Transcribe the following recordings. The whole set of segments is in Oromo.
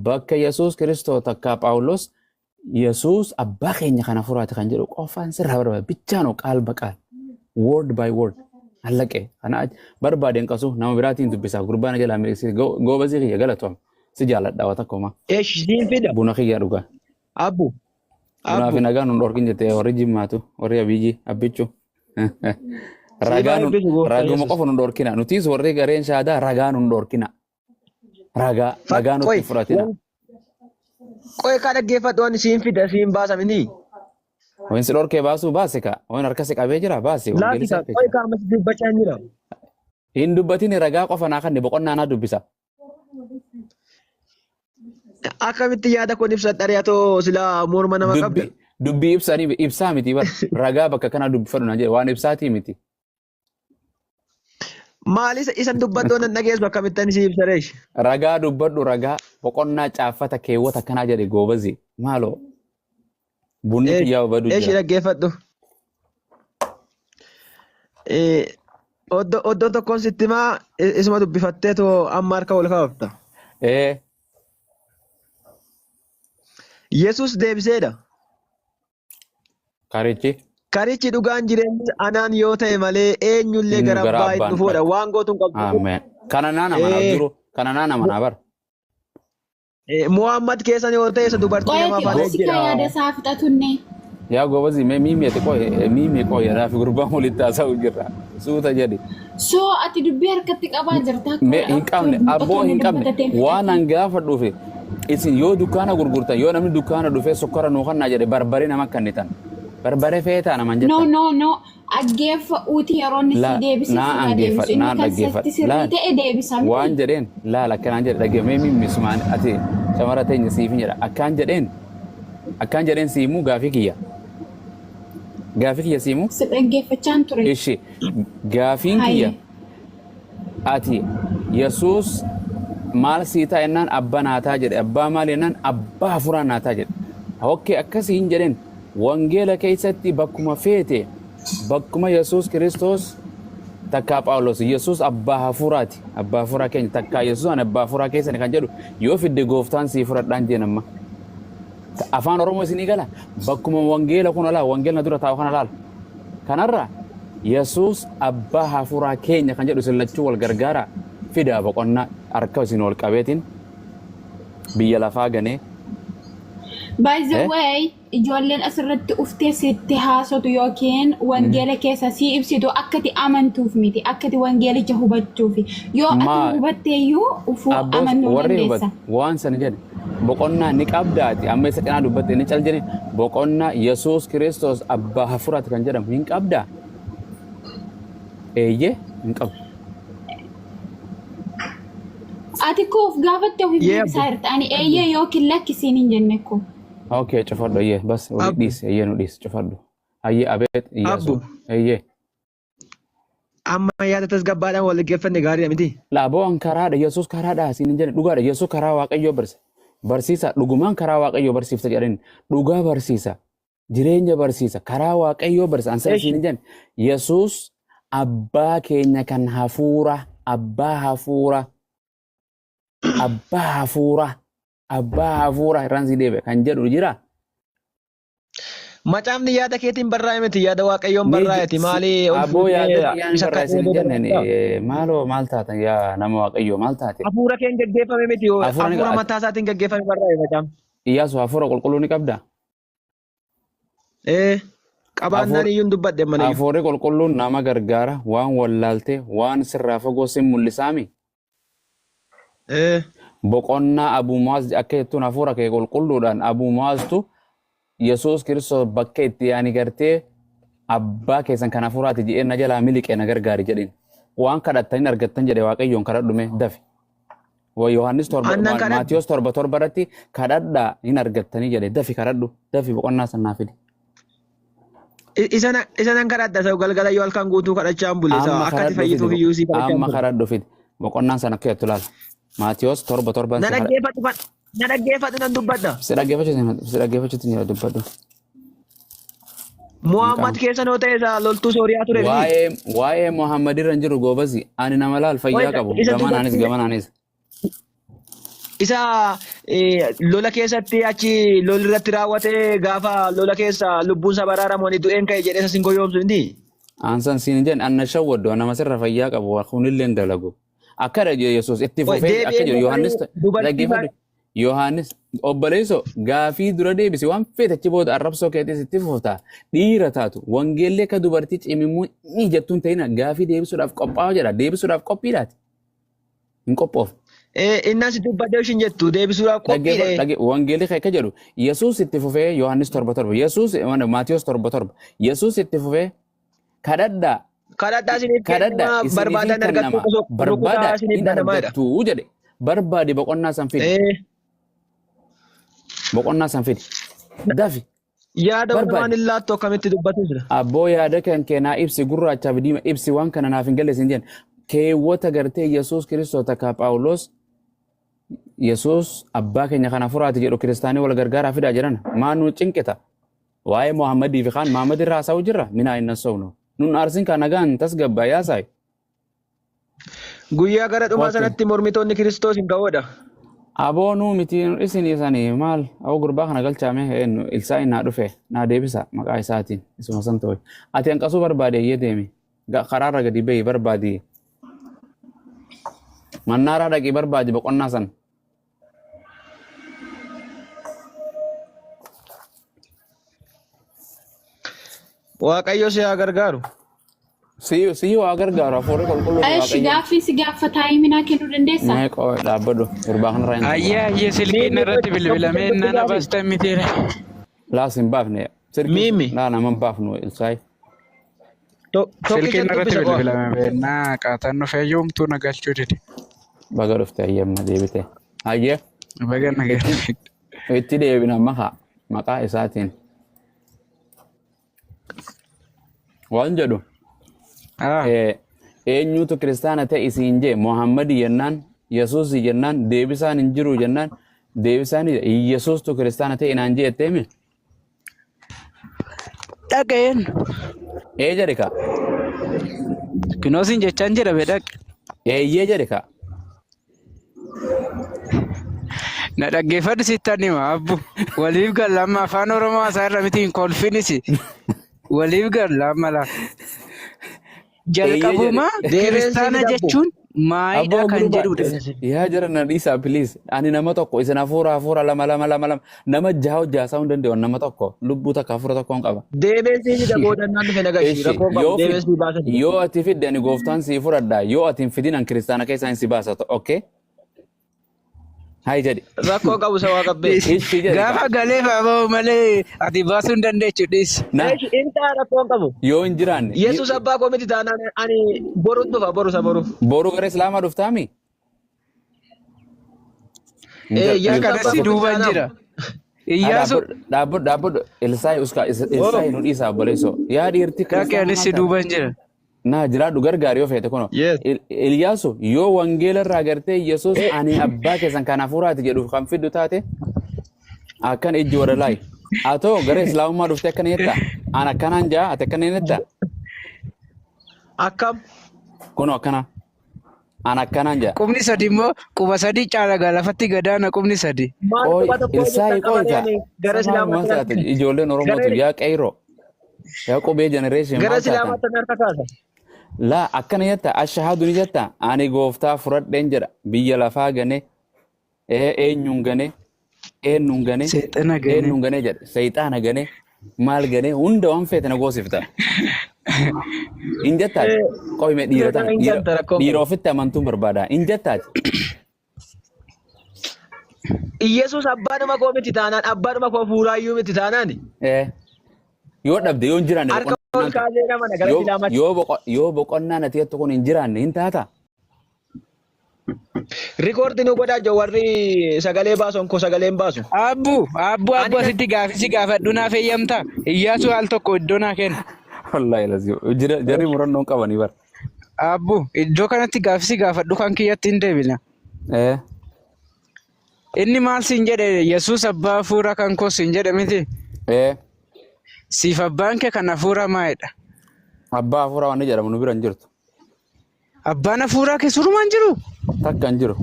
Bakka Yesuus Kiristoos takkaa Phaawulos Yesuus abbaa keenya kan hafuuraati kan jedhu qofaan sirraa barbaada. Bichaanoo qaal baqaal. Word by word. Allaqee. Kana barbaade hin qasu nama biraatiin dubbisaa. Gurbaana jalaa miliqsii goobasii kiyya galatoom. Si jaaladha waa takkuma. Eesh siin fida. Buna kiyya dhugaa. Abbu. Bunaa fi Abbu. nagaa nun dhorkin jettee warri jimmaatu warri abiyyii abbichu. Siif Ragaa haa nun eebbisu gooftaa raguma Yesuus. qofa nun dhorkina. Nutis warri gareen shaadaa ragaa nun dhorkina. Ragaa ragaa nutti Qoy hin fudhatina. qoy kaa dhaggeeffadhu ani siin fida siin baasa miti. Wayin si dhorkee baasuu baase kaa. Wayin harka si qabee jira baase. Laati Wangeelli kaa si qoy kaa ammas dubbachaa hin jira. Hin dubbatin ragaa qofa naa kanne boqonnaa naa dubbisa. Akkamitti yaada kun ibsadha atoo silaa morma nama qabda. Dubbii dubbii ibsanii ibsaa miti bar ragaa bakka kanaa dubbifadhu naan jedhe waan ibsaatii miti. Maal isa isan dubbadhu nan dhageessu akkamitti ani si ibsa reesh. Ragaa dubbadhu ragaa boqonnaa caaffata keewwata kanaa jedhe goobazi maaloo bunni kiyyaa badu Eeshi jira. dhaggeeffadhu. Oddoo tokkoon sitti himaa isuma dubbifattee too amma harka ol kaafta. Ee Yesuus deebiseedha. Karichi Karichi dhugaan jireenyi anaan yoo ta'e malee eenyullee Eenyu gara gara abbaa hin abbaan dhufuudha. dhaqu. Waan gootu hin qabdu. Ameen. Kana naan amanaa jiru. Kana naan amanaa bara. Muhammad keessan yoo ta'e isa dubartii nama Qo'eeti faana obsi kaa jira. yaada isaa fixatunne. Yaa gobazi mee miimii ati qoy miimii qoy anaa fi gurbaan walitti haasa'u jirra. Suuta jedhi. So ati dubbii harkatti qabaa jirta akka Mee hin qabne abboo hin qabne waan an gaafa dhufe isin yoo dukkaana gurgurtan yoo namni dukkaana dhufee sukkara nuu kannaa jedhe barbaree nama kennitan. Barbaree feetaa naman No jettan. no no aggeeffa uuti yeroo inni La sii deebise naa sirraa angeeffadha deebisu inni naan kan dhaggeeffadha sitti sirrii laal ta'e deebisa miti. waan jedheen laal akkanaan jedhe dhagge mee mimmismaan ati shamara teenya siifin jedha akkaan jedheen akkaan jedheen siimuu gaafii kiyya gaafii kiyya siimuu Si dhaggeeffachaan ture. ishi gaafiin kiyya Haye. ati Yesuus maal sii ta'a jennaan abbaa naa ta'a jedhe abbaa maal jennaan abbaa hafuuraa naa ta'a jedhe okkee akkasii hin jedheen wangeela keessatti bakkuma feete bakkuma Yesuus Kiristoos takkaa Phaawulos Yesuus abbaa hafuuraati abbaa hafuuraa keenya takkaa Yesuus ani abbaa hafuuraa keessani kan jedhu yoo fidde gooftaan sii fudhadhaan jeen amma afaan Oromoo isinii gala bakkuma wangeela kun alaa wangeela na dura taa'u kana laala kanarra Yesuus abbaa hafuuraa keenya kan jedhu isin lachuu wal gargaara fidaa boqonnaa harka isin wal qabeetiin biyya lafaa ganee By the eh? way, ijoolleen asirratti uftee sitti haasotu yookiin wangeela keessa sii ibsitu akkati amantuuf miti, akkati wangeelicha hubachuufi. Yoo ati Maa hubatteeyyuu ufuu abboos amanuu warri hubat dandeessa. waan sana jedhe boqonnaa ni qabdaati amma isa cinaa dubbatte ni cal jedhe boqonnaa Yesuus Kiristoos abbaa hafuuraati kan jedhamu hin qabdaa eeyyee hin qabu. Ati koo of gaafatte ofiif Yee deebisaa abbo. jirta. Ani eeyyee yookiin lakkisiin hin jenne koo. Okay cufadhu eeyyee bas walii Abbo. dhiisi eeyyee nu dhiisi cufadhu. Hayyee abeet Iyyaasuu Abbo. eeyyee. Amma yaada tasgabbaadhaan wal dhaggeeffanne gaariidha miti. Laaboon karaadha Yesuus karaadha siin hin jenne dhugaadha Yesuus karaa Waaqayyoo barsiisa. Barsiisa dhugumaan karaa Waaqayyoo barsiifta jedhani dhugaa barsiisa jireenya barsiisa karaa Waaqayyoo barsiisa ansa siin hin jenne Yesuus abbaa keenya kan hafuura abbaa hafuura abbaa hafuura abbaa hafuura irraan sii deebi'a kan jedhu jira. Macaafni yaada keetiin barraa'e miti yaada Waaqayyoon Ni barraa'eeti si maali ol aboo fuutee yaada kiyyaan isa akka barraa'e sin dheedee jenneen barreeffata. maaloo maal taatan yaa nama Waaqayyoo maal taate? Hafuura keen geggeeffame miti Hafuura ni hafuura ati mataa isaatiin geggeeffame barraa'e macaafni. Iyyaasu hafuura qulqulluu ni qabdaa? Ee qabaannaan Hafuur iyyuu hin dubbadhe ammanayyuu. hafuurri qulqulluun nama gargaara waan wallaalte waan sirraa fagoo sin mul'isaami. Ee Boqonnaa Abuu Mu'aaz akka jettuun hafuura kee qulqulluudhaan Abuu Mu'aaztu Yesuus Kiristoos bakka itti ani gartee abbaa keessan kan hafuuraati jedhee na jalaa miliqe na gargaari jedhin. Waan kadhattan hin argattan jedhe Waaqayyoon kadhadhume dafi. Wa Yohaannis 7 annan kadhadhe Maatiyos 7 7 irratti kadhadhaa hin argattanii jedhe dafi kadhadhu dafi boqonnaa san naa fidi. Isa nan kadhadha isa galgala yoo halkan guutuu kadhachaa hin bule isa Amma akka ati kadhadhu fidi fayyituuf iyyuu sii kadhachaa hin amma bule. kadhadhu fidi boqonnaan san akka jettu laala. Maatiyos 7 7 Na si kadha. dhaggeeffadhu kan na dhaggeeffadhu nan dubbadha. Si dhaggeeffachuutti jira dubbadhu. Hin Muhammad qabu. keessa noo ta'e isa loltuu Sooriyaa ture miti. Waa'ee Muhammad irra hin jiru goobazi. Ani nama laal Qoy fayyaa qabu. isa Gamanaanis dubartii gamanaanis. Isa lola keessatti achi lolli irratti raawwatee gaafa lola keessa lubbuun isaa baraaramu ani du'een ka'e jedhee isa sin goyoomsu miti. Aansan siin hin jenne anna shawwaddu nama sirra fayyaa qabu kunillee hin dalagu. Akkana jedhe Yesuus itti Qoy fufee akka deebi'ee jedhu Yohaannis dubartii dhaggeeffadhu. Yohaannis obboleessoo gaafii dura deebisi waan feete achi booda arrabsoo keetis itti fufta. Dhiira taatu wangeelli akka dubartii cimimmuu ni jettuun ta'ina gaafii deebisuudhaaf qophaa'aa jedha. Deebisuudhaaf qophiidhaati. Hin qophoofne. Innas si dubbadde ishin jettu deebisuudhaaf Dhaggeeffadhu qophiidha. dhagge wangeelli kee akka jedhu Yesuus itti fufee Yohaannis 7:7 Yesuus Maatiyos 7:7 Yesuus itti fufee kadhadhaa Kadhadhaa isiniif kadhadha kennama isiniif hin barbaadan argattu kennama osoo barbaada rukutaa isiniif hin banama jedha. argattu jedhe barbaadi boqonnaa san fidi Eh, boqonnaa san fidi dafi Yaada waan barbaadi hin laattu akkamitti dubbatu jira. Abboo yaada kan kee naa ibsi gurraachaa fi diima ibsi waan kana naaf hin galle siin jedhan keewwata gartee Yesuus Kiristoos takka Phaawulos Yesuus abbaa keenya kana furaati jedhu kiristaanii wal gargaaraa fidaa jedhan maa nu cinqita Waa'ee Muhammadii fi kaan Muhammad irraa haasa'u jirra minaa hin nassoofnu. Nun aarsin kaa nagaan tasgabba yaasaay. Guyyaa gara dhumaa Kottu. sanatti mormitoonni Kiristoos hin ga'oodha. Aboo nuu miti isin isanii maal aboo gurbaa kana galchaame eenyu ilsaa naa dhufe naa deebisa maqaa isaatiin isuma san ta'e. Ati hanqasuu barbaade eeyyee deemi. Karaarra gadi bahi barbaadi. Mannaaraa dhaqii barbaadi boqonnaa san. Waaqayyo si haa gargaaru. Si waa gargaaru hafuurri qulqulluun Esh Waaqayyo. gaaffii si gaafataa himinaa kennuu dandeessaa? Mee qoo dhaabbadhu gurbaa kanarraa hin Ayyee xumura. ayyee silkiin Miimmi irratti bilbilamee tokkicha nana gaafi. baastan mitiire. Laas hin baafne. Silkii Miimmi laa nama hin baafnu ilsaay. Tokkicha Silkiin irratti dubbisa qofa. bilbilame beennaa qaataan dhufee yoomtuu na galchuu dide. Baga dhufte ayyemma deebite. Ayyee Baga na itti galchite. itti deebina maqaa maqaa isaatiin. Waan jedhu Ah, eenyutu kiristaana ta'e isiin jee Muhammadi jennaan Yesuus jennaan deebisaan hin jiru jennaan deebisaan Yesuustu kiristaana ta'e naan jee jetteemi. Dhaqeen. Ee jedhe kaa. Kinoosiin jechaan jira be dhaqe. Eeyyee jedhe kaa. Na dhaggeeffadhu sittan hima abbu. Waliif galla amma afaan Oromoo haasaa irra miti hin kolfinis. Waliif galla amma laa. Eeyyee jedhe. Jalqabuma Deebeen kiristaana siif dabbu. jechuun maayidha Abboo kan gurbaa jedhudha. yaa jara na dhiisaa please. Ani nama tokko isin hafuura hafuura lama lama lama lama nama jaha hojjaasaa hin danda'u nama tokko lubbuu takka hafuura tokkoon qaba. Deebeen sii fida boodannaan dhufe nagashi Eshi rakkoo qabu yoo deebeen fid sii baasa jira. yoo ati fidde ani gooftaan sii fudhadha yoo ati hin fidin an kiristaana keessaa hin si baasa okay? Hayi jedhi. Rakkoo qabu isa waa qabbee. Ishi jedhi Gaafa kaa. galeef aboo malee ati baasuu hin dandeechu dhiisi. Na Eeshi intaa rakkoo hin qabu. yoo hin jiraanne Yesuus abbaa koo miti taanaan ani boru dhufa boru isa boru. boru gara islaamaa dhuftaami? Ee Yesuus Yaa abbaa kanassi koo miti duuban taanaan. jira. Iyyaasu Dhaabbadhu dhaabbadhu Ilsaayi uska Ilsaayi nu dhiisaa obboleessoo. Yaa dhiirti dhaqe kiristaana anis maal taate? duuban jira. Naa jiraadhu gargaari yoo feete kunoo. Yes. Ilyaasu yoo wangeela irraa gartee Yesuus ani abbaa keessan kan hafuuraati jedhu kan fiddu taate akkan ijji warra laayi. Atoo gara islaamummaa dhuftee akkana jetta? An akkanaan jaa ati akkana jetta? Akkam. Kunoo akkana. An akkanaan jaa. Qubni sadi immoo quba sadi caala gaa lafatti gadaana qubni sadi. Maal Qoy quba tokko Ilsaayi hojjetan qoy qabalee kaa. ani gara Samaal maal islaamaatti taate harka ijoolleen Oromootu gara yaa qeyroo yaa qubee generation gara maal taatan? islaamaatti harka kaasa. Laa akkana jetta ashahaadu ni jetta ani gooftaa fudhadheen jedha biyya lafaa gane eenyuun gane eenyuun gane Seexana gane. eenyuun gane jedha seexaana gane maal gane hunda waan feete na goosifta. Hin jettaati qoyme dhiira Seexana tana hin dhiira ganta rakkoon dhiira qabu. ofitti amantuun barbaada hin jettaati. Iyesuus abbaadhuma koo miti taanaan abbaadhuma koo fuuraayyuu miti taanaan Yoo dhabde yoo hin jiraanne harka ol boqonnaan tun kaasee nama na gara yoo islaamaatti. yoo boqo yoo boqonnaan ati jettu kun hin jiraanne hin taata. Rikoordi nu godhaa jiru warri sagalee baasu onkoo sagalee hin baasu. Abbu abbu Ani abbu kan asitti gaafisi gaafadhu naaf eeyyamta. Iyyaasuu al tokko iddoo naa kenna. Wallaahi lazii jira jarri murannoo hin qabanii bara. Abbu iddoo kanatti gaafisi gaafadhu kan kiyyatti hin deebina. Inni maal siin jedhe Yesuus abbaa hafuura kan koo siin jedhe miti. Siif abbaan kee kan hafuura maayidha. Abbaa hafuuraa waan jedhamu nu bira hin jirtu. Abbaan hafuuraa kee surumaan jiru. Takka hin jiru.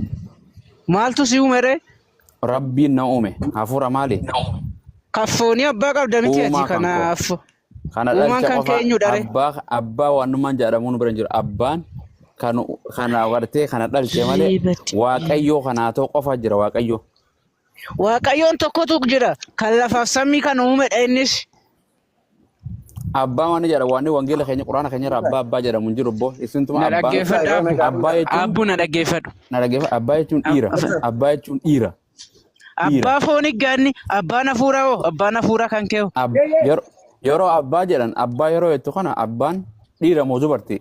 Maaltu si uume ree? Rabbiin na uume. Hafuura maali? Kan foonii abbaa qabda miti ati Uumaa kan koo. kanaaf. Kana Uumaan dhalcha kan qofa kee eenyudha ree? abbaa abbaa waanummaan jedhamuun bira hin jiru. Abbaan kan kana gartee kana dhalche malee Riibatti. Waaqayyoo kanaa ta'u qofa jira Waaqayyoo. Waaqayyoon tokkotu jira. Kan lafaaf samii kan uumedha innis. Abbaa waan jedha waan wangeela keenya quraana keenya irraa abbaa abbaa jedhamu hin jiru boo isintuma Na abbaan dhaggeeffadhu abbu. abbaa jechuun Abbu na dhaggeeffadhu. na dhaggeeffa abbaa jechuun dhiira abbaa jechuun dhiira dhiira Abbaa foonii gaanni abbaan hafuuraa hoo abbaan hafuuraa kan kee hoo. Yeroo abbaa jedhan abbaa yeroo jettu kana abbaan dhiira moo dubartii?